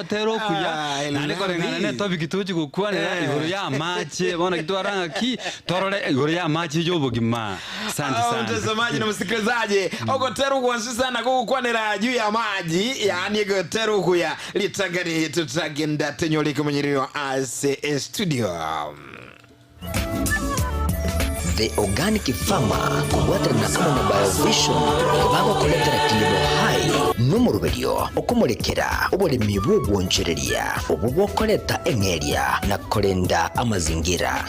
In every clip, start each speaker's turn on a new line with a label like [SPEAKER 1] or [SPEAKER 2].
[SPEAKER 1] Nogotera okuya,
[SPEAKER 2] Ah, I
[SPEAKER 1] naende
[SPEAKER 2] love
[SPEAKER 1] koreng'ana
[SPEAKER 2] it.
[SPEAKER 1] ne etopic togochi gokwanera
[SPEAKER 2] Eh.
[SPEAKER 1] igoro ya amache, bono naki twarora ng'aki, torore igoro ya amache ya obogima. Asante
[SPEAKER 2] Ah,
[SPEAKER 1] sana.
[SPEAKER 2] mtazamaji na msikilizaji ogotera ogwansu sana gogokwanera juu ya maji yaani egotera okuya ritangani tutagenda tenyore ekemanyererio ase estudio.
[SPEAKER 3] The Organic Farmer kobwaterana amo na Biovision bagokoretera Kilimo Hai nomoroberio okomorekera oboremi bw'obwonchoreria obwo bokoreta eng'eria na korenda amazingira.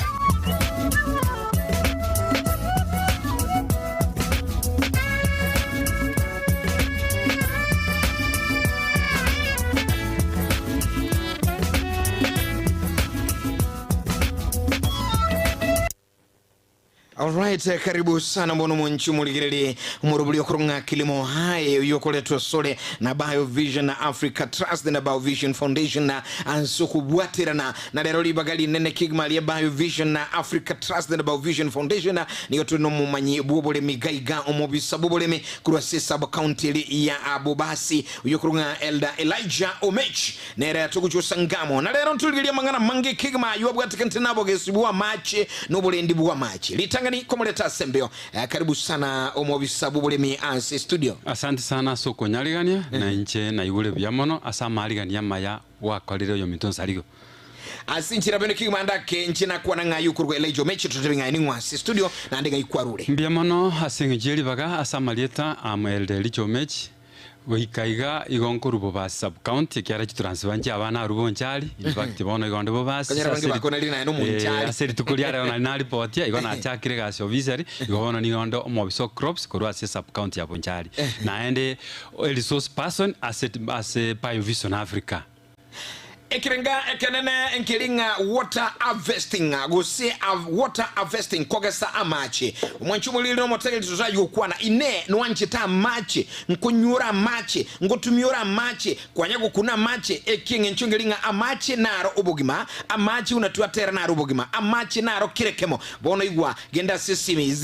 [SPEAKER 2] Alright, eh, karibu sana mbono mwanchi muligereri murubuli okurung'a kilimo hai yokoletwa sole na Biovision na Africa Trust na Biovision Foundation na anso kubwatirana na lero libaga linene kigma lya Biovision na Africa Trust na Biovision Foundation na niyo tuli nomumanyi bw'obulemi gaiga omubisa bw'obulemi kurwa ase sub county eri ya Bobasi oyokurung'a Elder Elijah Omech Nere togochosa ngamo. Na rero ntorigerie amang'ana amange kegima ayio abwatekanete nabogesi bw'amache na oborendi bw'amache. Ritang'ani komoreta ase embeo. Karibu sana omobisa bw'oboremi ase studio.
[SPEAKER 1] Asante sana ase okonyarigania, na inche naigure buya mono ase amaarigania amaya gwakorire oyominto Nsarigo.
[SPEAKER 2] Ase inche nabene kegima ndake inche nakwana ng'a ayio okorwa Elijah Omeche totebe ng'a ning'o ase studio naende ng'ai kwarure.
[SPEAKER 1] Mbuya mono ase eng'encho ye ribaga ase amarieta am Elder Elijah Omechi. Goika iga igo nkorwa Bobasi sub-county ekiagera chituransiba nchia abana arue Bonchari, in fact bono igo onde Bobasi
[SPEAKER 2] Konyora abange
[SPEAKER 1] ase ri-
[SPEAKER 2] bakonarire naye nomonchari.
[SPEAKER 1] eh, ase rituko ria rero nari naripotia igo nachakire egasi officially, igo bono nigo onde omobisa o crops korwa ase sub-county ya Bonchari. Naende e resource person ase ase Biovision Africa.
[SPEAKER 2] Ekerenga ekenene nkeri ng'a water harvesting gose water harvesting kogesa amache. Omwanchi omoriri na omotegereri totayi gokwana, Inee, nwanchete amache? Nkonywa ore amache? Ngotumia ore amache? Kwanya gokuna amache? Ekieng'encho nkeri ng'a amache naro obogima, amache buna twatera naro obogima, amache naro kera ekemo. Bono igwa, genda ase esimi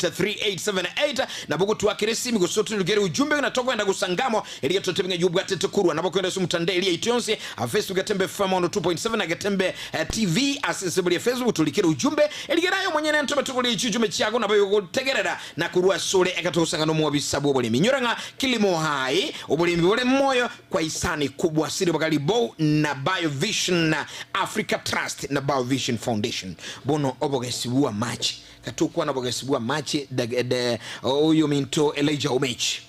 [SPEAKER 2] 0741583878 nabo gotwakera esimi gose otorikere ujumbe na tokogenda gosangamo Erio totebe ng'a yobwatete korwa nabo kwenda ase omotandao eria yaito yonsi, a Facebook Getembe FM 102.7 na Getembe TV ase ensemo ria Facebook torikere ujumbe erigere aye omonyene ntobe togorie chiujumbe chiago nabo yogotegerera na korwa asore egatogosanga nomwabisa bw'oboremi. Inyora ng'a Kilimo Hai oboremi bore moyo kwa isani kobua ase ribaga ribou na Biovision Africa Trust na Biovision Foundation. Bono obogesi bw'amache gatokwana obogesi bw'amache oyominto Elijah Omechi.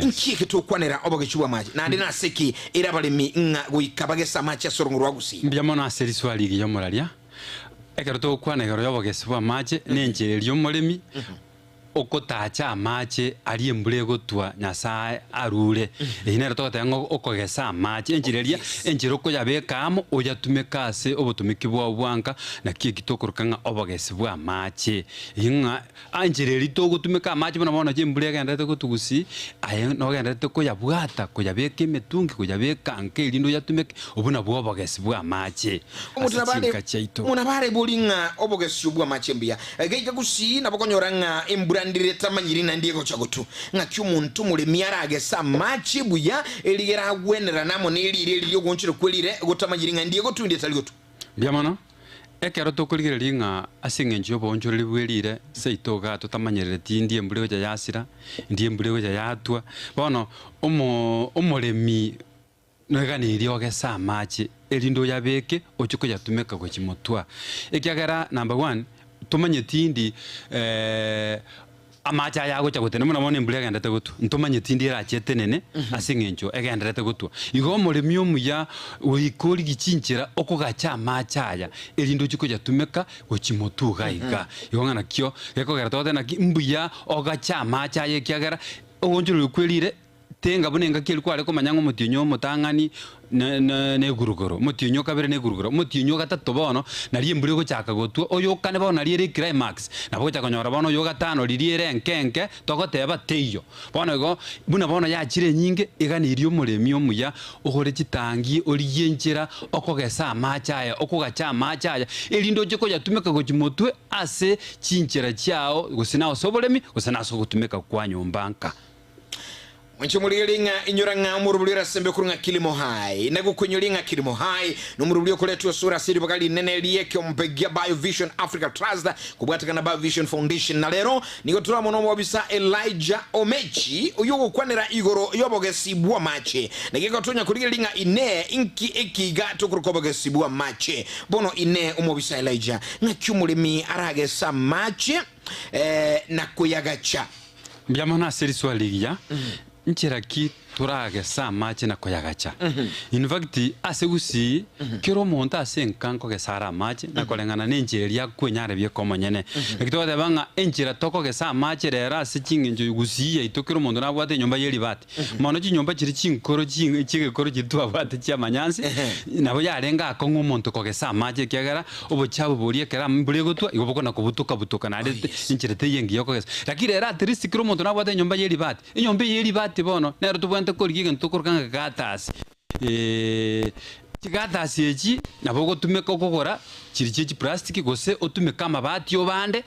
[SPEAKER 2] Inki eke tokwanera obogechi bw'amache, naende nase ki ere abaremi ng'a goika bagese amache ase orong'o rwa gusii?
[SPEAKER 1] Mbuya mono ase riswali rigiya omoraria. Ekero togokwana igoro y'obogesi bw'amache, nenchera eria omoremi okotacha amache aria embura egotwa Nyasae arure. Eyio nero togoteba ng'a okogesa amache, enchera eria, enchera okoyabeka amo oyatumeke ase obotumiki bwao bwanka, naki eki tokoroka ng'a obogesi bw'amache. Eyio ng'a Enchera eria togotumeka amache buna bono embura egenderete gotugusia, aye nogenderete koyabwata, koyabeka emetungi, koyabeka nka erinde oyatumeke, obwo nabwo obogesi bw'amache
[SPEAKER 2] Omonto
[SPEAKER 1] ase
[SPEAKER 2] nabo are
[SPEAKER 1] chinka chiaito.
[SPEAKER 2] Omonto nabo arebori ng'a obogesi obwo bw'amache mbuya. Gaika gusii nabo okonyora ng'a embura ndire etamanyiri naende egocha gotwa. Ng'aki omonto omoremi aragese amache buya erigere agwenerane amo nerire eri riogoonchora kwerire gotamanyiri ng'a ndi egotwa indi etari gotwa.
[SPEAKER 1] Mbuya mono, ekero tokorigereria ng'a ase eng'encho y'oboonchoreri bwe riire seito igaa totamanyerereti ndi embura egocha yasira, ndi embura egocha yatwa, bono omo omoremi noiganeirie ogese amache erinde oyabeke ochie koyatumeka gochia motwa. Ekiagera number one, tomanyeti ndi Amache aya agocha gotenena buna bono embura egenderete gotwa, ntomanyeti indi erache etenene ase eng'encho egendererete gotwa. Igo omoremi omuya goika origie chinchera okogacha amache aya, erinde ochie koyatumeka gochia motwe iga iga. Igo ng'a nakio gekogera togoteba naki mbuya ogache amache aya ekiagera ogoonchoreria okwo erire. Tenga buna engaki eria kware komanya ng'a omotienyi omotang'ani neguruguru, omotienyi o kabere neguruguru, omotienyi o gatato bono nario embura egochaka gotwa, oyo o kane bono nario ere eclimax, nabo ogocha konyora bono oyo o gatano riria ere enke enke togoteba teiyo. Bono igo, buna bono yachire enyinge, eganeirie omoremi omuya ogore chitangi origie enchera okogesa amache aya, okogacha amache aya, erinde oche koyatumeka gochia motwe ase chinchera chiao gose nase oboremi gose nase ogotumeka kwa nyomba nka.
[SPEAKER 2] Mwanche morigererie ng'a inyora ng'a omorobori ore ase embekuru ng'a Kilimo High. Nagokoinyoria ng'a Kilimo High nomorobori okoretwa ase ore ase ribaga rinene ri'ekeombe gia Biovision Africa Trust kobwatekana na Biovision Foundation. Na rero nigo tore amo nomobisa Elijah Omechi oyio ogokwanera igoro y'obogesi bw'amache. Naki gotonya korigereria ng'a inee inki eki iga tokoroka obogesi bw'amache? Bono inee omobisa Elijah, ng'aki omoremi aragese amache na koyagacha?
[SPEAKER 1] Mbuya mono ase riswali rigiya, nchera ki toragese amache na koyagacha? In fact, ase gusii, kera omonto ase enka nkogesa are amache na koreng'ana na enchera eria akwenyara bieka omonyene. Naki togoteba ng'a enchera tokogesa amache rero ase ching'encho gusii yaito kera omonto nabwate enyomba ye ribati. Mono chinyomba chiria chinkoro chi chi'egekoro chiria twabwate chi'amanyansi, nabo yarenge akong'u omonto kogesa amache ekiagera Obochafu boria ekero embura egotwa igo bokona kobutoka-butoka naende
[SPEAKER 2] Oh, yes.
[SPEAKER 1] enchera teiyo engiya okogesa. Lakini rero at least kera omonto nabwate enyomba ye ribati, enyomba eye ye ribati bono nero tobwenerete korigia egento tokoroka ng'a gutters. Chigutters echi nabo ogotumeka okogora chiri chie chiplastiki gose otumeke amabati obande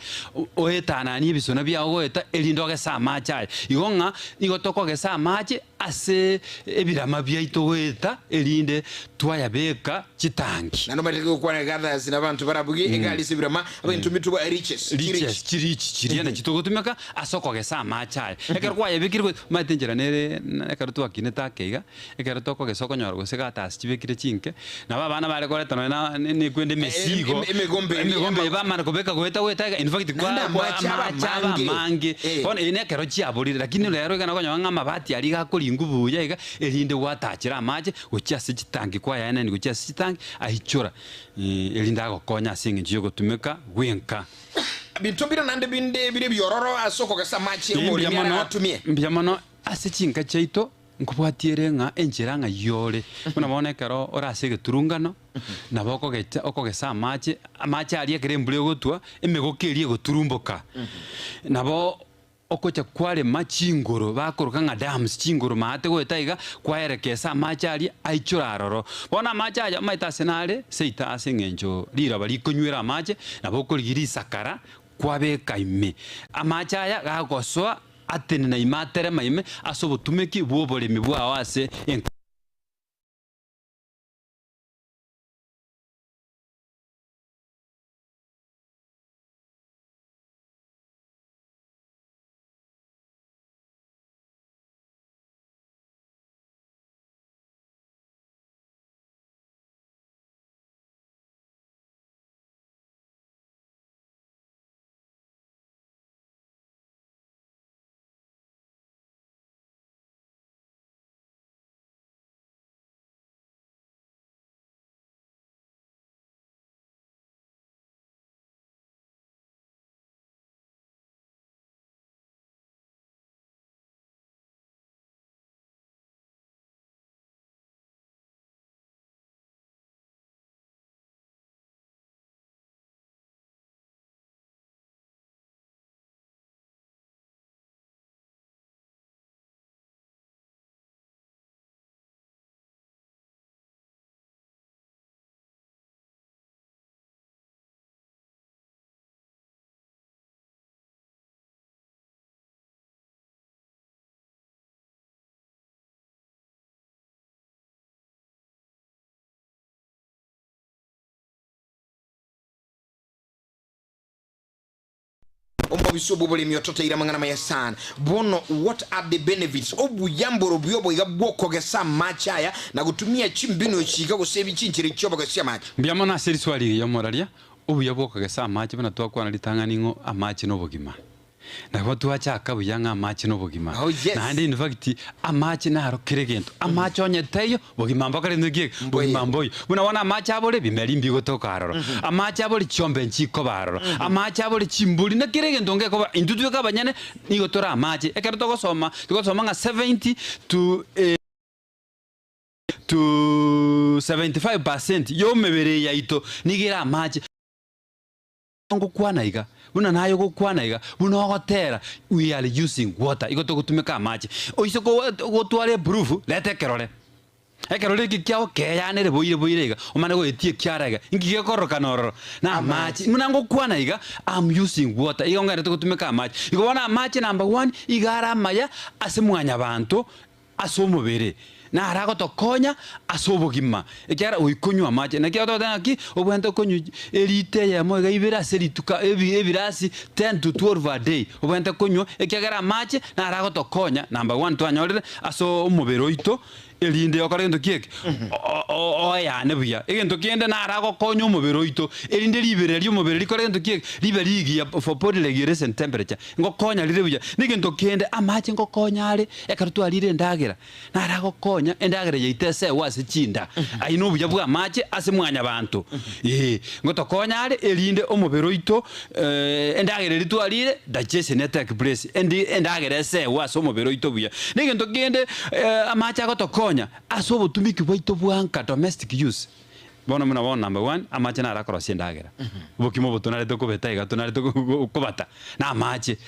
[SPEAKER 1] oetananie ebisona biago goeta erinde ogese amache aya. Igo ng'a nigo tokogesa amache ase ebirama biaito goeta erinde twayabeka chitangi.
[SPEAKER 2] Naende omanyete gokwana gathers na abanto barabugie egari ase ebirama, abagento mitwe ba riches,
[SPEAKER 1] Riches,
[SPEAKER 2] chirichi.
[SPEAKER 1] chirichi chiria nachi togotumeka ase okogesa amache aya. Ekero kwayabekire gose, omanyete enchera nere ekero twakinete ake iga, ekero tokogesa okonyora gose gatasi chibekire chinke, nabo abana bare koreta nonye na nekwende emesigo,
[SPEAKER 2] Emegombe eria
[SPEAKER 1] emegombe eye bamana kobeka goeta goeta iga, in fact kwa
[SPEAKER 2] Naende
[SPEAKER 1] kwa
[SPEAKER 2] amache aba
[SPEAKER 1] amache aba
[SPEAKER 2] amange.
[SPEAKER 1] amange.
[SPEAKER 2] Eh.
[SPEAKER 1] Bono eye nekero chiaborire, lakini rero iga nabo okonyora ng'a amabati aria iga akoringwa buya iga, erinde gwatachera amache gochia ase chitangi kwayaeneni gochia ase chitangi, aichora, erinde agokonye ase eng'encho y'ogotumeka gwenka.
[SPEAKER 2] Binto mbire naende binde bire ebiororo ase okogesa amache
[SPEAKER 1] Mbuya
[SPEAKER 2] omoremi
[SPEAKER 1] mono,
[SPEAKER 2] aratumie.
[SPEAKER 1] mbuya mono ase chinka chiaito nkobwatie ere ng'a enchera ng'a yore, buna bono ekero ore ase egeturungano, nabo okogecha okogesa amache, amache aria ekero embura egotwa, emegoko eria egoturumboka, nabo Ogocha kwarema chingoro, bakoroka ng'a dams, chingoro maate goeta iga, kwaerekesa amache aria aichore aroro. Bono amache aya omanyete ase nare seita ase eng'encho riroba rikonywera amache, nabo okorigia risakara kwabeka ime. Amache aya gagosoa atenena ime aterema ime ase obotumeki bw'oboremi bwao ase enka.
[SPEAKER 2] Omobisa obw'oboremi ototeire amang'ana amaya sana. Bono what are the benefits? Obuya mborobio oboiga bw'okogesa amache aya na gotumia chimbinu echi iga gose ebi chinchera chi'obogesia amache.
[SPEAKER 1] Mbuya mono ase riswali rigiya omoraria, obuya bw'okogesa amache buna twakwana ritang'ani ng'o amache nobogima. Nabo twachaka buya ng'a amache nobogima.
[SPEAKER 2] Oh, yes.
[SPEAKER 1] Naende in fact, amache naro kera egento. Amache onye taiyo, bogima mbokore gento ki?
[SPEAKER 2] Mboiyo.
[SPEAKER 1] Bogima mboiyo. Buna bono amache abore, bimeri mbigotoka aroro. Amache abore, chiombe nchikoba aroro. Amache abore, chimbori, na kera egento ngekoba. Intwe tweka abanyene, nigo tore amache. Ekero togosoma, togosoma ng'a 70 to to 75 percent y'omebere eye yaito nigo ere amache. Ngokwana iga, buna naye ogokwana iga, buna ogotera, we are using water, igo togotumeka amache. Oise ko gotwara eproof, reta ekerore. Ekerore eke kiago keyanere boire boire iga, omane goetia ekiara iga, inki gekororokana ororo? Na amache. Buna ngokwana iga, am using water, igo ngenderete gotumeka amache. Igo bono amache number one, iga are amaya ase mwanyabanto. ase omobere, naro agotokonya ase obogima, ekiagera goika onywe amache. Naki togoteba ng'aki, obwenerete konywa erita eyemo iga ibere ase rituko ebi ebirasi ten to 12 a day, obwenerete konywa ekiagera amache naro agotokonya number one twanyorire ase omobere oito, erinde okore gento ki eke? Oeane buya. Egento kende naro agokonya omobere oito, erinde riberera ri'omobere rikore gento ki eke? Ribe rigiya for body regulation temperature, ngokonya rire buya. Na egento kende, amache ngokonya are ekero twarire endagera, naro agokonya endagera yaito esewe ase chinda. Ayio na obuya bwa amache ase mwanyabanto, ee, ngotokonya are erinde omobere oito endagera eria twarire, digestion e take place, endi endagera esewe ase omobere oito buya. Na egento kende amache agotokonya ase obotumiki bwaito bwa nka, domestic use, bono buna bono number one, amache naro akorosia endagera. Obokima obo tonarete kobeta iga tonarete kobata na amache.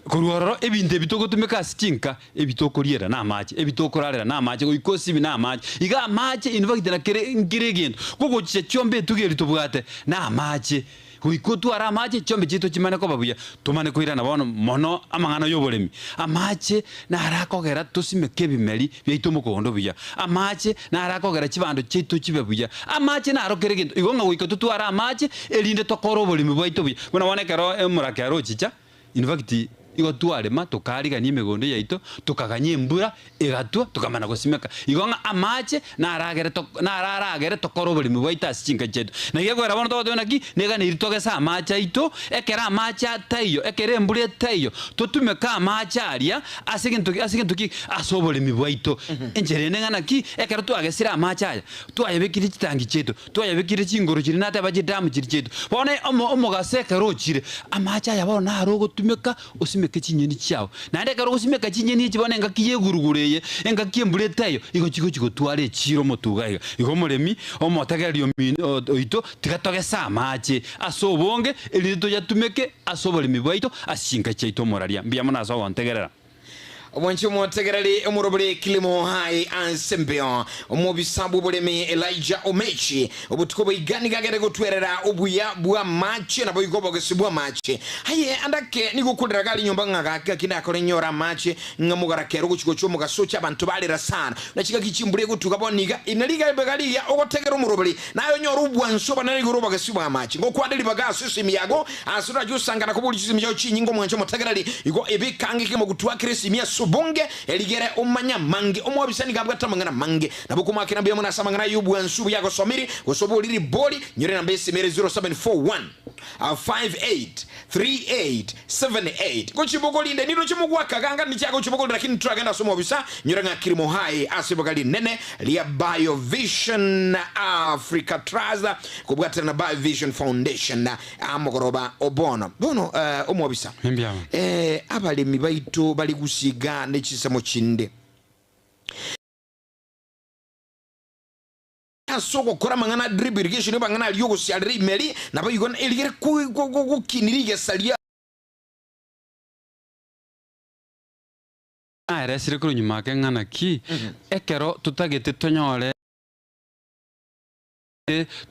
[SPEAKER 1] Korwa ororo ebinto ebi togotumeka ase chinka, ebi tokoriera na amache, ebi tokorarera na amache, goika osibi na amache. Iga amache in fact na kere nkere egento, kogochicha chiombe etugo eria tobwate na amache. Goika otware amache, chiombe chiaito chimane koba buya, tomane koirana bono mono amang'ana y'oboremi. Amache naro akogera tosimeke ebimeri biaito mogondo buya. Amache naro akogera chibando chiaito chibe buya. Amache naro kera egento. Igo ng'a goika totware amache, erinde tokore oboremi bwaito buya. Buna bono ekero omorake arochicha, in fact, igo twarema, tokarigania emegondo yaito, tokaganya embura, egatwa, tokamana gosimeka. Igo ng'a amache naragere tok naro aragere tokore oboremi bwaito ase chinka chiaito. Naki ekogera bono togoteba naki, neganeiri togese amache aito, ekero amache ataiyo, ekero embura etaiyo, totumeke amache aria ase egento ase egento ki? Ase oboremi bwaito. Enchera ende ng'a naki, ekero twagesire amache aya, twayabekire chitangi chiaito, Twayabekire chingoro chiria nateba chidamu chiria chiaito. Bono omo omogaso ekero ochire, amache aya bono naro ogotumeka osimeke chinyeni chiao. Naende ekero ogosimeka chinyeni echi bono engaki y'eguruguru eye, engaki embura etaiyo, igo chigochi gotwara echiiro omotuga iga. Igo omoremi, omotegereri omino oito, tiga togese amache ase obonge, erinde toyatumeke ase oboremi bwaito, ase chinka chiaito omoraria. Mbuya mono ase ogontegerera.
[SPEAKER 2] Omwanchi omotegereri omorobori Kilimo Hai ase embeo, omobisa bw'oboremi Elijah Omechi, obotuko boiga nigo agere gotwerera obuya bw'amache naboigo obogesi bw'amache. Aye andake nigo okorera gari nyomba ng'a gaki gaki ndakore nyore amache ng'a mogarakero ogochi gocha omogaso oche abanto barera sana buna chingaki chimbura egotuga bono iga inari rigabe rigiya ogotegera omorobori naye onyore obwansu obonene igoro obogesi bw'amache. Ngokwane ribaga ase esimi yago Ase orache osangana koboria chisemi chiao chinyinge omwanche omotegereri, igo ebeka ang'e kegima gotwakera esimi ase obonge, erigere omanye amange. Omwabisa nigo abwate amang'ana amange. Nabo okomoakera mbuya mono ase amang'ana aye y'obwansu obuya agosomiri, gose oborie ribori, nyora enamba y'esimi ere 0741 58 38 78. Gochia rinde niroche mogwaka ganga niche agochia bogori lakini toragenda ase omwabisa, nyora ng'a Kirimo High ase ibaga rinene ria Biovision Africa Trust kobwatana na Biovision Foundation. Amogoroba o bono. Bono omobisa,
[SPEAKER 1] Mbiama.
[SPEAKER 2] abaremi baito bare gusiga ne chinsemo chinde. Ase ogokora amang'ana a drip irrigation, amang'ana aria ogosiarera imeri, naboigo erigere gokinia rigesa ria.
[SPEAKER 1] Naeresire korwa nyuma ake ng'a naki, ekero totagete tonyore.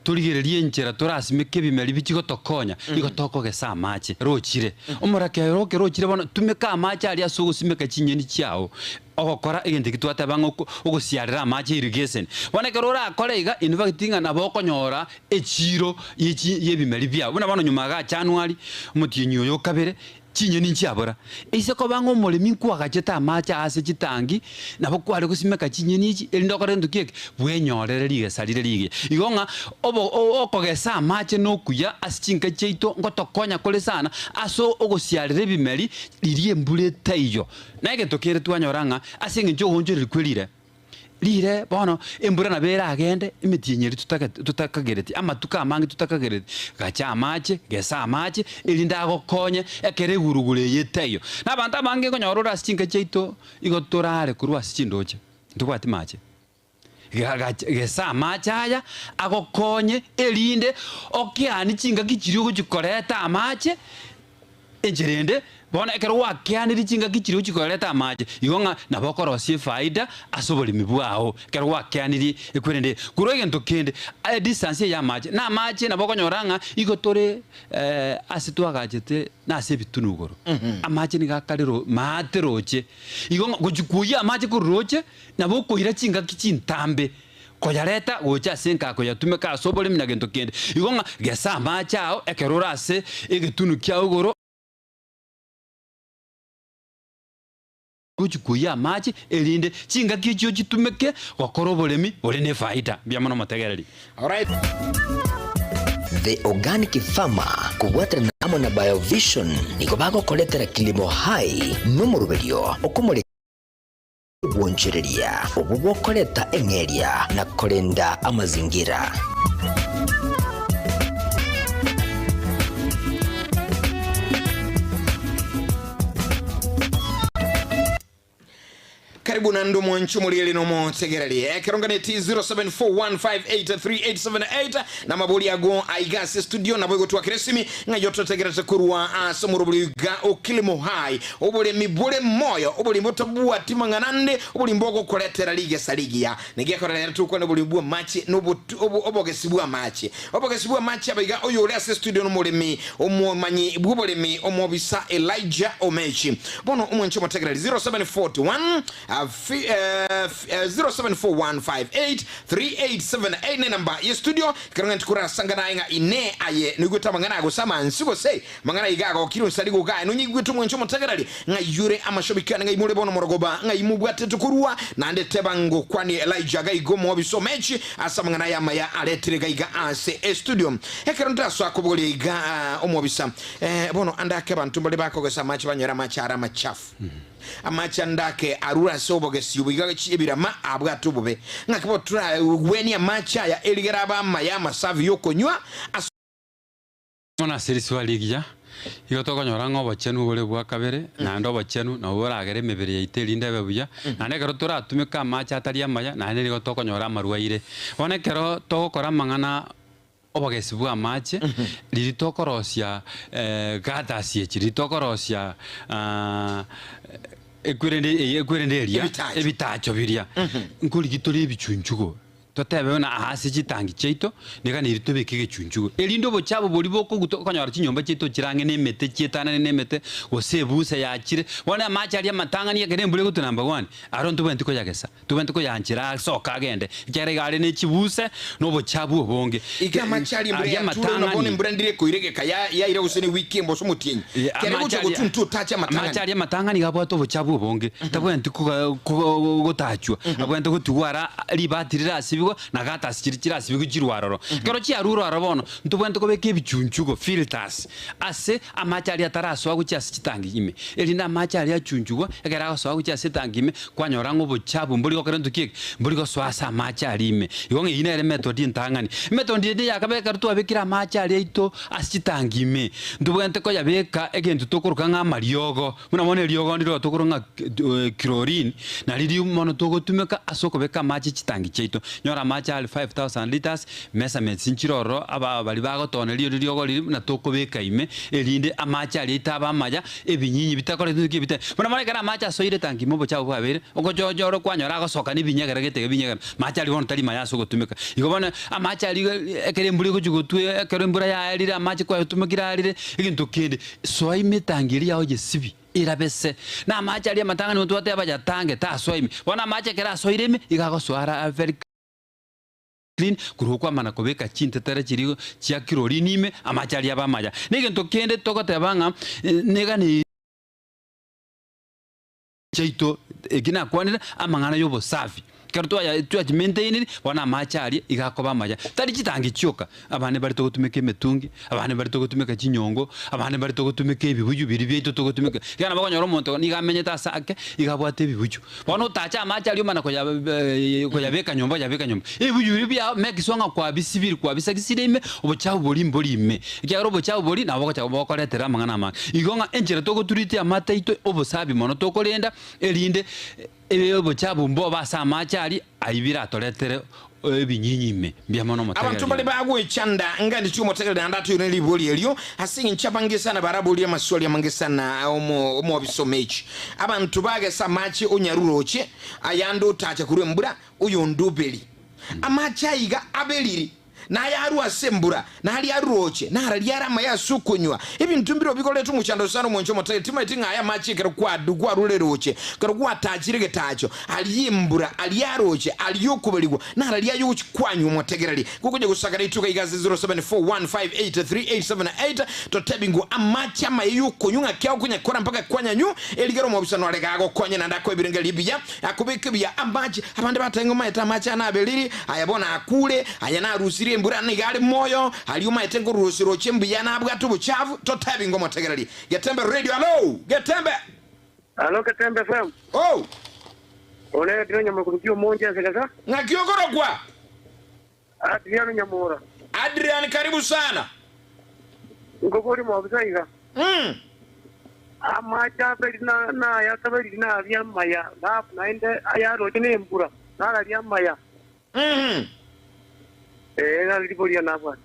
[SPEAKER 1] Torigererie enchera torasimeke ebimeri bichie gotokonya, igo tokogesa amache rochire. Omorake oyo ekero ochire bono, tumeka amache aria ase ogosimeka chinyeni chiao, ogokora egento ekio twateba ng'a oko ogosiarera amache irrigation. Bono ekero orakore iga, in fact ng'a nabo okonyora echiro ye chi ye ebimeri biao. Buna bono nyuma igaa January, omotienyi oyo o kabere, Chinyeni nchiabora. Ase koba ng'a omoremi nkwagachete amache ase chitangi, nabo kware gosimeka chinyeni echi, erinde okore gento ki eke? Bwenyorere rigesa rire rigiya. Igo ng'a obo okogesa amache nokuya ase chinka chiaito ngotokonya kore sana ase ogosiarera ebimeri riria embura etaiyo. Na egento kere twanyora ng'a ase eng'encho ogoonchoreria kwe rire, Rire bono embura nabo eragende, emetienyi eria totagete totakagereti, amatuko amange totakagereti, gacha amache, gesa amache, erinde agokonye ekero eguruguru eye etaiyo. Na abanto abange nkonyora ore ase chinka chiaito, igo torare korwa ase chindoche, ntobwati mache. Ga gacha gesa amache aya, agokonye erinde okeanie chingaki chiria ogochi koreta amache. Enchera ende, bono ekero gwakeanirie chingaki chiria ochia koreta amache, igo ng'a nabo okorosia efaida ase oboremi bwao, ekero gwakeanirie ekwerende korwa egento kende, edistance eye y'amache, na amache nabo okonyora ng'a igo tore ase twagachete nase ebitunu igoro, amache nigo akare ro maate roche, igo ng'a gochia kwoyia amache korwa roche, nabo okoira chingaki chintambe koyareta gocha ase enka koyatumeka ase oboremi na gento kende. Igo ng'a gesa amache ao ekero ore ase egetunu kiao igoro, gochia koiyia amache, erinde chingaki echio chitumeke gokora oboremi bore nefaida. Mbuya mono motegereri.
[SPEAKER 2] Alright.
[SPEAKER 3] The Organic Farmer kobwaterana amo na Biovision nigo bagokoretera Kilimo Hai nomoroberio okomoreka Obwoonchoreria obwo bokoreta eng'eria na korenda amazingira.
[SPEAKER 2] Karibu naende omwanchi omorigereria na omotegereri. Ekero nganeti 0741583878 na amabori ago aiga ase studio nabo egotwakera esimi ng'a yototegerete korwa ase omorobori oiga o Kilimo High. Oboremi bore moyo, oboremi botabwati mang'ana ande, oboremi bogokoretera rigesa rigiya. Negekorera ere tokwane oboremi bw'amache na obogesi bw'amache. Obogesi bw'amache abaiga oyore ase studio nomoremi omomanyi bw'oboremi omobisa Elijah Omechi. Bono omwanche omotegereri 0741 0741583878 nenamba ye studio ekero ng'a ntikorasanga naye ng'a inee aye noigwete amang'ana aya gose amansi gose Amang'ana iga agokire onsari gogaye, nonyaigwete omwancho omotegereri, ng'a iyore amashabiki ane, ng'a imore bono morogoba, ng'a imobwatete korua, naende teba ngokwanie Elijah gaiga omobisa omechi ase amang'ana aya amaya aretire gaiga ase estudio. Ekero ntarasoa kobogoria iga omobisa, eh, bono ande ake abanto mbare bakogesa amache banywere amache are amachafu. Amache ande ake arure ase obogesi obo iga ebirama abwate obobe. Ng'aki bono toragwenie amache aya erigere abe amaya amasafi yokonywa ase.
[SPEAKER 1] Bono ase risuba rigiya, igo tokonyora ng'a obochenu bore bwa kabere, naende obochenu nabwo boragere emebere yaito erinde ebe buya, naende ekero toratumeke amache atari amaya, naende nigo tokonyora amarwaire. Bono ekero togokora amang'ana obogesi bwa amache, riria tokorosia gutters echi, riria tokorosia ekwerende eye ekwerende eria,
[SPEAKER 2] Ebitacho.
[SPEAKER 1] ebitacho biria, nkorigia tore ebichunchugo. Totebe buna aa ase chitangi chiaito niga neri tobeke egechunchugo, erinde obochafu boria bokoguta okonyora chinyomba chiaito chire ang'e nemete chietanane nemete, gose ebusa yachire. Bono amache aria amatang'ani ekero embura egotwa number one, aro ntobwenereti koyagesa, tobwenereti koyaanchera asoke agende, ekiagera iga are ne chibuse na obochafu obonge.
[SPEAKER 2] Iga amache aria embura
[SPEAKER 1] Aria
[SPEAKER 2] yature buna bono
[SPEAKER 1] amatang'ani.
[SPEAKER 2] embura ndire ekoira egeka ya yaira gose ne wiki emboso omotienyi. Kere
[SPEAKER 1] Amache
[SPEAKER 2] gocha
[SPEAKER 1] aria
[SPEAKER 2] gotuntu otache
[SPEAKER 1] amache
[SPEAKER 2] amatang'ani.
[SPEAKER 1] aria amatang'ani iga abwate obochafu obonge, tabwenereti koga koga gotachwa, abwenerete gotigwa ara ribati rirasibigwe na gutters chiria chirasibigwe chirwe aroro. Ekero chiarurwe aroro bono, ntobwenerete kobeka ebichunchugo, filters, ase amache aria atarasoa gochia ase chitangi ime, erinde amache aria achunchugwa, ekero agosoa gochia ase etangi ime, kwanyora ng'a obochafu mbori gokora gento ki eke? Mbori gosoa ase amache aria ime. Igo ng'a eyio nere emethod entang'ani. Emethod ende ya kabere ekero twabekire amache aria aito ase chitangi ime, ntobwenerete koyabeka egento tokoroka ng'a amariogo, buna bono eriogo ndiro tokoroka ng'a chlorine, naririo mono togotumeka ase okobeka amache chitangi chiaito. Nyora amache are 5000 litres, measurements nchire ororo, aba baria bagotona rirorio riogo riria buna tokobeka ime, erinde amache aria aito abe amaya, ebinyinyi bitakoreti naki ebite. Buna bono ekero amache asoire etangi ime obochafu bwabeire, ogochocha ore kwanyora agosoka na ebinyegere gete ebinyegere, mache aria bono tari maya ase ogotumeka. Igo bono amache aria iga ekero embura egochia gotwa ekero embura yaerire amache kwayatumekire arire, egento kende, soa ime etangi eria yao yesibi erabe se. Na amache aria amatang'ani nigo twateba yatange tasoa ime. Bono amache ekero asoire ime, iga agosoa ara very clean, korwa okwamana kobeka chintetere chiria chia chlorine ime, amache aria abe amaya. Na egento kende togoteba ng'a negane chiaito eki nakwanire, amang'ana ya obosafi. Ekero twaya twachimaintainiri, bono amache aria iga akoba amaya. Tari chitangi chioka, abande mbare togotumeka emetungi, abande mbare togotumeka chinyongo, abande mbare togotumeka ebibuyu biria biaito togotumeka. Ekiagera nabo okonyora omonto nigo amenyete ase ake, iga abwate ebibuyu. Bono otache amache aria omana koya koyabeka nyomba oyabeka nyomba, ebibuyu biria biao make sure ng'a kwabisibiri kwabisagisire ime, obochafu boria mbori ime, ekiagera obochafu boria nabo bogocha bokoretera amang'ana amange. Igo ng'a enchera togotreat amate aito obosafi mono tokorenda, erinde obochafu mbobe ase amache aria, aywo biratoretere. Ebinyinyi ime, mbuya mono
[SPEAKER 2] Abanto
[SPEAKER 1] omotegereri
[SPEAKER 2] mbare
[SPEAKER 1] one.
[SPEAKER 2] bagwechanda ngandeti omotegereri naende atoirane ribori erio, ase engencho abange sana baraborie amaswali amange sana omo omobisa omechi. Abanto bagesa amache onyaruroche, ayande otacha korwa embura, oyonde oberi. Amache aiga aberiri, na ayarue ase embura, na aria aruroche, na araria are amaya ase okonywa. Ebinto mbirobio bikoreta omochando sana omwancho omotegereri, timaeti ng'a aya amache ekero kwadu kwarure roche, ekero gwatachire egetaacho, Aria embura, aria aroche, aria okoberigwa, nararia aye ogochia kwanywa omotegereri. Gokonya gosakara rituko iga ase 0741583878, totebi ng'o amache amaya y'okonywa ng'aki agokonya kora mpaka kwanyanywa, erigere omobisa nore gagokonye naende akoe ebirengererio ebiya, akobeke buya amache. Abande bateba ng'a omaete amache aya naberiri, aya bono akure, aya narusirie embura nigo are moyo, aria omaete nkorusia roche mbuya nabwate obochafu, totebi ng'o omotegereri. Getembe Radio, Hallo! Getembe!
[SPEAKER 4] Alo Getembe FM.
[SPEAKER 2] Oh!
[SPEAKER 4] One Adriano Nyamura korwa Omonche ase Gasa.
[SPEAKER 2] Ng'aki okorokwa?
[SPEAKER 4] Adriano Nyamura.
[SPEAKER 2] Adrian karibu sana.
[SPEAKER 4] Nkoborie mobisa iga.
[SPEAKER 2] Mm.
[SPEAKER 4] Amache aberiri na na ayataberiri naria amaya, alafu naende ayaroche na embura nararia amaya.
[SPEAKER 2] Mhm.
[SPEAKER 4] Ee, naro riborio nabwate.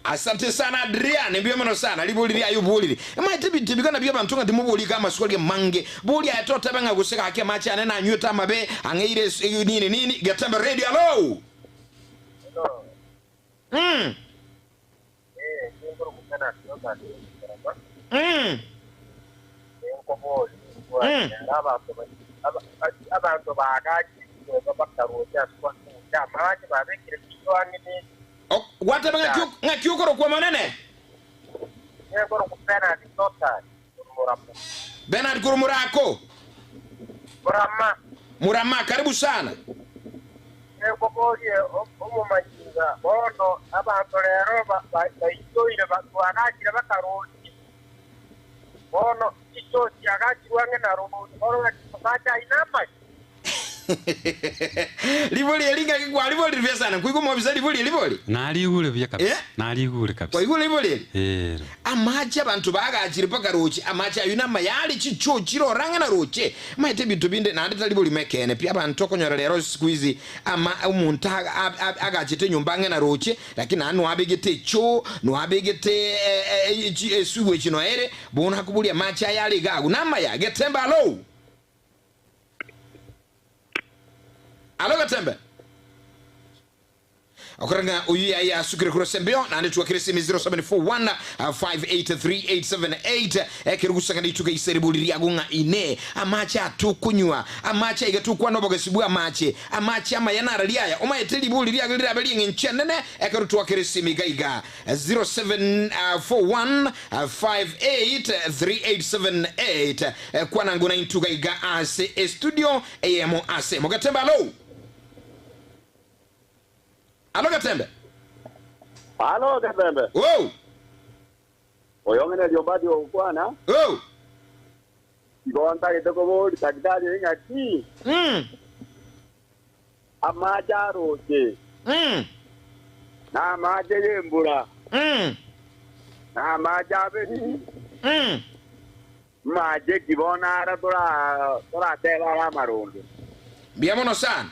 [SPEAKER 2] Asante sana Adrian, mbuya mono sana ribori riaye oborire. Emaete ebinto ebi nabio abanto ng'a timoborika amaswali amange. Boria aye totebe ng'a gose gaki amache ane nanywete amabe, ang'eire es- eh, nini nini, Getembe Radio, hello! Mm. Mm. Mm. Gwateba ng'aki ng'aki okorokwa Omonene? Bernard korwa Murako. Murama, karibu sana.
[SPEAKER 4] Nkoborie omomanyi ng'a bono abanto rero baichoire twagachire bakarochia, bono chichoo chiagachirwe ang'e na roche, bono ng'aki amache ayio namache?
[SPEAKER 2] Ribori eri ng'aki kwariborire buya sana, nkoigwa omobisa ribori eri bori?
[SPEAKER 1] Narigure buya kabisa,
[SPEAKER 2] Eh?
[SPEAKER 1] narigure kabisa.
[SPEAKER 2] Kwaigure ribori eri?
[SPEAKER 1] Ero.
[SPEAKER 2] Amache abanto bagachire mpaka roche, amache ayio namaya are chichoo chire ore ang'e na roche. Maete ebinto binde naende tari borimo ekeene pi. Abanto okonyora rero siku hizi ama omonto agachete enyomba ang'e na roche, lakini naende noabegete echoo, noabegete esewage noere, bono akoboria amache aya are iga agwo namaya. Getembe alo! Alo Getembe! Okore ng'a oyio yaye asukire korwa ase embeo, naende twakire esimi 0741 583878 ekero gusang'ana rituko ise ribori riago ng'a inee amache atokonywa amache aiga tokwana obogesi bwa amache amache amaya narari aya omaete ribori riago rirabe rieng'encho enene ekero twakire esimi iga iga 0741 583878 kwana nguna intwe iga iga ase estudio eyemo ase mogetembe alo Alo Getembe.
[SPEAKER 5] Alo Getembe.
[SPEAKER 2] Oh.
[SPEAKER 5] Oyong'ina erioba ri'ogokwana.
[SPEAKER 2] Oh.
[SPEAKER 5] Igo ntagete koboria daktari oyo ng'aki? Amache aroche. Na amache y'embura. Na amache aberiri. Amache ki bono ara toratebe are amaronge?
[SPEAKER 2] Mbuya mono sana.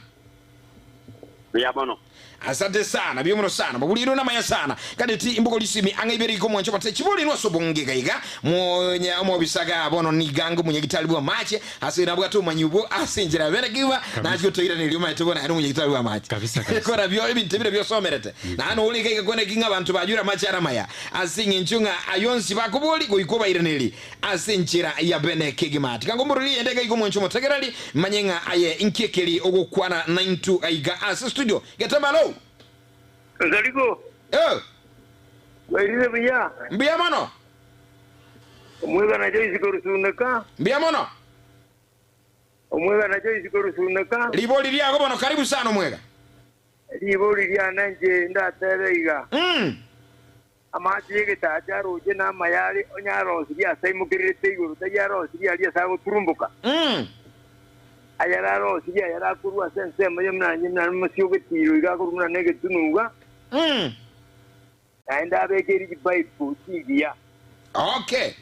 [SPEAKER 5] Mbuya mono.
[SPEAKER 2] Asante sana, mbuya mono sana. Maburirwe namaya sana. Kandi ti imbugo risimi ang'e ibere igo mwancho bate chibori nwa sobonge gaiga monya omobisaga bono nigango munyagitari bwa mache ase nabwate omanyi obwo ase enchera bene kiba nachi otoiraneria omaete bono aye nomunyagitari bwa amache.
[SPEAKER 1] Kabisa, kabisa.
[SPEAKER 2] Kora bio ebinto bire biosomerete. Naende ore iga iga kwane ki ng'a abanto banyure amache are amaya ase eng'encho ng'a ayio onsi bakobori goika obairanerie Ase enchera ya bene kegima. Tiga ngomororie ende iga omwancho omotegereri, manye ng'a aye inki ekeri ogokwana naintwe aiga ase studio. Getembe alo!
[SPEAKER 4] Nzarigo,
[SPEAKER 2] Eh!
[SPEAKER 4] bwairire buya?
[SPEAKER 2] Mbuya mono.
[SPEAKER 4] Omwegana Joyce korwa Suneka.
[SPEAKER 2] Mbuya mono.
[SPEAKER 4] Omwegana Joyce korwa Suneka.
[SPEAKER 2] Ribori riago bono karibu sana omwega.
[SPEAKER 4] Ribori riane inche ndatebe iga. Amache y'egetaacha aroche namaya are, onye arosirie ase aimokererete igoro, tari arosirie aria ase agoturumboka. Ayare arosirie ayare akorwa ase ensemo ye buna buna omosie ogetiirwe iga akorwa buna negetunuga, naende abekeire chipaipu chingiya.
[SPEAKER 2] Okay.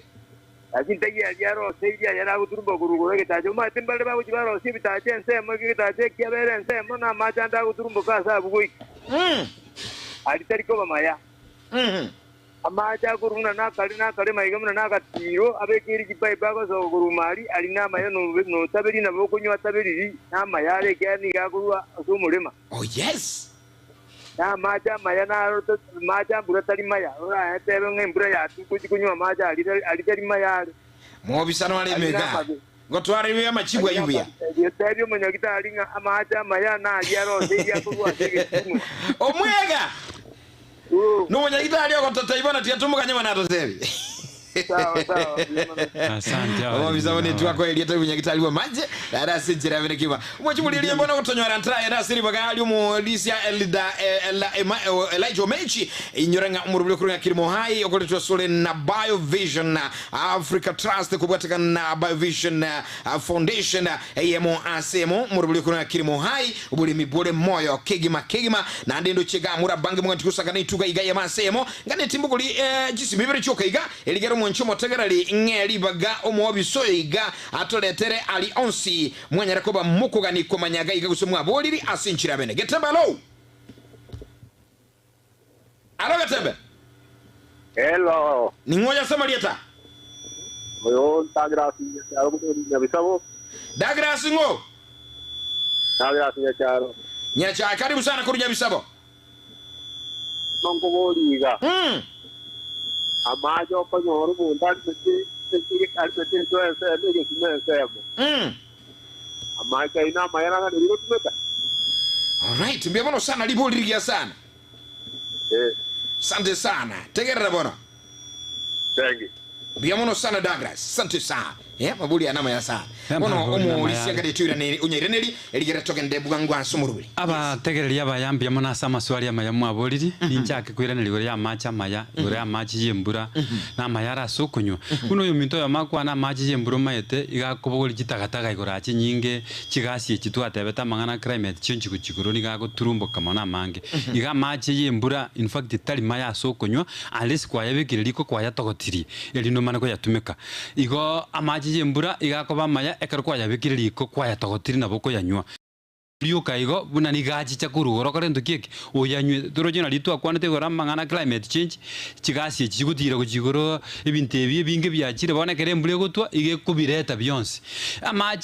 [SPEAKER 4] Lakini taiyo aria aroseirie ayare agoturumba korwa igoro egetacha. Omanyete mbare bagochia barosia ebitacha ensemo, egetacha ekiabere ensemo, na amache ande agoturumboka ase abwo goika. Aria tari koba maya. Amache akorwa buna nakare nakare maiga buna nagatiiro, abekeire chipaipi agosoka korwa ime aria, aria namaya notaberie nabo okonywa ataberiri, namaya are ekiagera nigo akorwa ase omorema.
[SPEAKER 2] Oh yes.
[SPEAKER 4] Na amache amaya naro amache a mbura tari maya, oraetebe ng'a embura yatwa gochia konywa amache aria aria tari maya are.
[SPEAKER 2] Mobisano are
[SPEAKER 4] Aria
[SPEAKER 2] emega,
[SPEAKER 4] namabe.
[SPEAKER 2] ngotwarerwe amachibu
[SPEAKER 4] Aria
[SPEAKER 2] ayio buya.
[SPEAKER 4] namabe. Erio tebia omonyagitari ng'a amache amaya naria aroseirie akorwa ase egetunwa.
[SPEAKER 2] Omwega
[SPEAKER 4] Oo.
[SPEAKER 2] nomonyagitari ogototebia bono tiga tomoganye bono atotebi.
[SPEAKER 4] Sawa sawa, mbuya mono.
[SPEAKER 1] Asante abaremi
[SPEAKER 2] Omobisa bono
[SPEAKER 1] abaye.
[SPEAKER 2] etwakoa erieta ri'obonyagitari bw'amache, naende ase enchera ya bene kegima. Omochie riria bono gotonyora ntraye ase ribaga ri'omorisia Elda Elda Ema Elijah Omechi, inyora ng'a omorobori okorwa ng'a Kilimo Hai okoretwa asore na Biovision Africa Trust kobwatekana na Biovision Foundation eyemo ase emo omorobori okorwa ng'a Kilimo Hai oboremi bore moyo kegima kegima naende ndoche iga morabange mogati gosanga na ituga iga eyemo ase eyemo ng'a netimbokori chisimi ibere chioka iga erigere omwanchi omotegereri ng'e ribaga omobisa oyo iga atoretere ari onsi Mwanyare koba mokogania komanya gaiga gose mwaboriri ase enchera bene. Getembe alo! Alo Getembe!
[SPEAKER 5] Hello.
[SPEAKER 2] Ning'o oyo ase amarieta?
[SPEAKER 5] Oyo Douglas Nyakyaro korwa Nyabisabo.
[SPEAKER 2] Douglas ng'o?
[SPEAKER 5] Douglas Nyakyaro.
[SPEAKER 2] Nyachae, karibu sana korwa Nyabisabo.
[SPEAKER 5] Nonkoboria iga, Amache okonyora omonto arimete arimete enchwa ensemo egesima ensemo, amache ayio namaya naganerie gotumeka?
[SPEAKER 2] Alright, mbuya mono sana, ribori rigiya sana.
[SPEAKER 5] Eh.
[SPEAKER 2] Sante sana. Tegerera bono.
[SPEAKER 5] Thank you.
[SPEAKER 2] Mbuya mono sana Douglas. Sante sana. Eh, mabori aya namaya sana. Bono
[SPEAKER 1] Amabori namaya
[SPEAKER 2] omorisia
[SPEAKER 1] are.
[SPEAKER 2] ngarete oiraneri onyairaneri erigere togende bwango ase omorweri.
[SPEAKER 1] Abategereria abaya mbuya mono ase amaswali amaya mwaboriri, ninchake koiraneria igoro y'amache amaya, igoro y'amache y'embura, na amaya are ase okonywa. Buna oyominto oyomo akwane amache y'embura omaete, iga akobogoria chitagataga igoro aa chinyinge, chigasi echi twatebete amang'ana climate change gochia igoro nigo agoturumboka mono amange. Iga amache y'embura in fact tari maya ase okonywa, unless kwayabekire riko kwayatogotirie, erinde omane koyatumeka. Igo amache y'embura iga akoba amaya ekero kwayabekire riko kwayatogotirie nabo okoyanywa. Rioka igo buna nigo achicha korwa igoro okore gento ki eke? Oyanywe. Toroche nario twakwanete igoro amang'ana climate change, chigasi echi chigotira gochia igoro, ebinto ebi ebinge biachire bono ekero embura egotwa iga ekobireta bionsi. Amache.